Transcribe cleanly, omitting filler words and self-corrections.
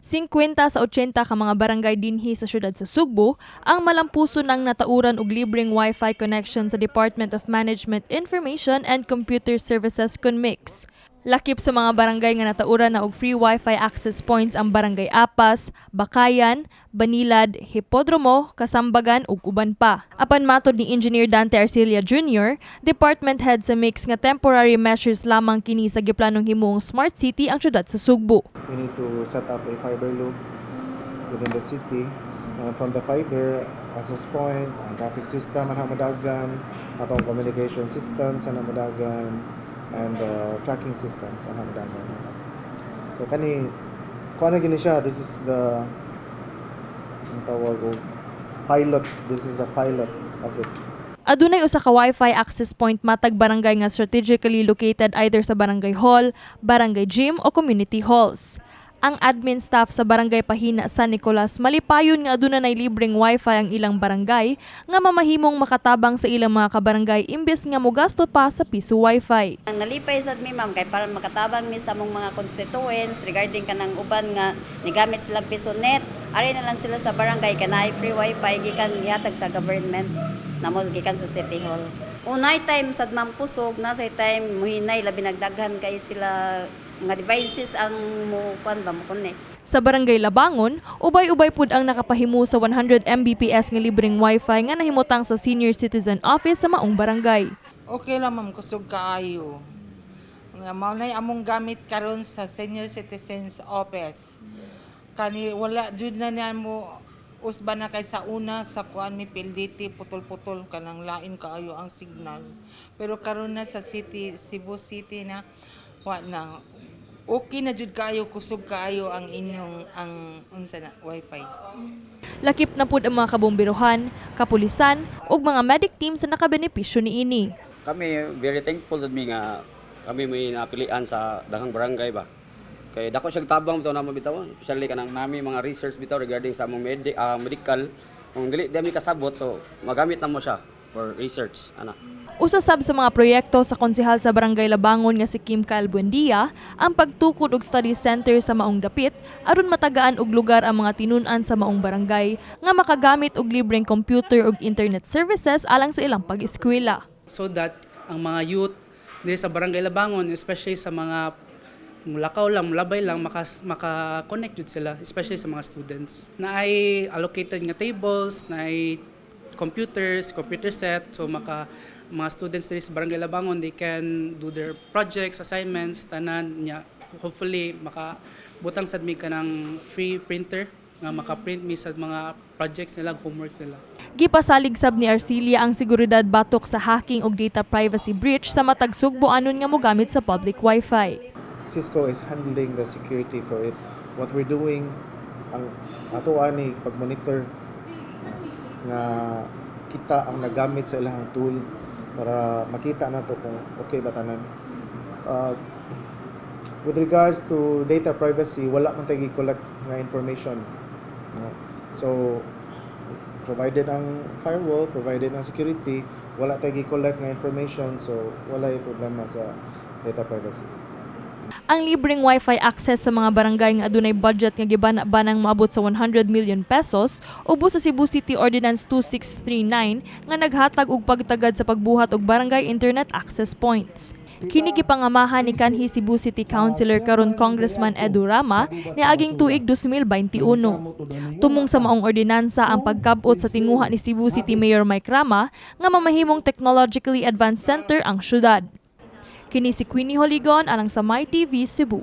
50 sa 80 ka mga barangay dinhi sa syudad sa Sugbo ang malampuso nang natauran og libreng Wi-Fi connection sa Department of Management Information and Computer Services kon MICS. Lakip sa mga barangay nga natauran na og free Wi-Fi access points ang Barangay Apas, Bakayan, Banilad, Hipodromo, Kasambagan ug uban pa. Apan matod ni Engineer Dante Arcilia Jr., Department Head sa MICS, nga temporary measures lamang kini sa giplanong himuong smart city ang syudad sa Sugbo. We need to set up a fiber loop within the city. And from the fiber access point, ang traffic system ang modagan, atong communication systems ang modagan, and tracking systems ang modagan. So kani kuan na gini siya, this is the ang tawag og pilot, this is the pilot of it. Adunay usa ka Wi-Fi access point matag barangay nga strategically located either sa barangay hall, barangay gym o community halls. Ang admin staff sa Barangay Pahina, San Nicolas, malipayon nga aduna nay libreng Wi-Fi ang ilang barangay nga mamahimong makatabang sa ilang mga kabarangay imbes nga mogasto pa sa piso Wi-Fi. Ang nalipay sad mi, ma'am, kay para makatabang mi sa among mga constituents regarding kanang uban nga nigamit sila piso net, ari na lang sila sa barangay kay naay free wifi gikan gihatag sa government namo gikan sa City Hall. Unay time sad, ma'am, kusog na sa time muhinay, labi nagdaghan kay sila nga devices ang mo kuan ba, mo connect. Sa Barangay Labangon, ubay-ubay pud ang nakapahimo sa 100 Mbps nga libreng Wi-Fi nga nahimutang sa Senior Citizen Office sa maong barangay. Okay lang, ma'am, kusog kaayo. Nga mao nay among gamit karon sa Senior Citizens Office. Kani wala jud na niya mo usba na kay sa una sa kuan mi PLDT, putol-putol, kanang lain kaayo ang signal. Pero karon na sa city, Cebu City na, wa na, okay na jud kaayo, kusog kaayo ang inyong ang unsa na wifi. Lakip na pud ang mga kabomberohan, kapulisan ug mga medic team sa nakabenepisyo niini. Kami very thankful jud mi nga kami may napilian sa daghang barangay ba. Kay dako siyang tabang bitaw namo bitaw, especially kanang nami mga research bitaw regarding sa among medical. Kung dili di mi kasabot, so magamit namo siya for research ana. Usa sab sa mga proyekto sa konsehal sa Barangay Labangon nga si Kim Kyle Buendia ang pagtukod og study center sa maong dapit aron matagaan og lugar ang mga tinun-an sa maong barangay nga makagamit og libreng computer ug internet services alang sa ilang pag-eskwela. So that ang mga youth diri sa Barangay Labangon, especially sa mga mulakaw lang, mulabay lang, maka-connect jud sila, especially sa mga students. Naay allocated nga tables, naay computers, computer set, so maka mga students diri sa Barangay Labangon, they can do their projects, assignments, tanan niya. Hopefully, maka butang sad mi kanang free printer nga maka-print mi sa mga projects nila, homeworks nila. Gipasalig sab ni Arcilia ang seguridad batok sa hacking ug data privacy breach sa matag Sugboanon nga mogamit sa public Wi-Fi. Cisco is handling the security for it. What we're doing, ang ato ani pag-monitor nga kita ang nagamit sa ilang tool para makita nato kung okay ba tanan. With regards to data privacy, wala man tay collect nga information. No? So, provided ang firewall, provided ang security, wala tay collect nga information, so wala yung problema sa data privacy. Ang libreng Wi-Fi access sa mga barangay nga adunay budget nga gibana-banang moabot sa 100 million pesos ubos sa Cebu City Ordinance 2639 nga naghatag og pagtagad sa pagbuhat og barangay internet access points. Kini gipangamahan ni kanhi Cebu City Councilor karon Congressman Edu Rama niaging tuig 2021. Tumong sa maong ordinansa ang pagkab-ot sa tinguha ni Cebu City Mayor Mike Rama nga mamahimong technologically advanced center ang syudad. Kini si Queenie Holigon alang sa MyTV Cebu.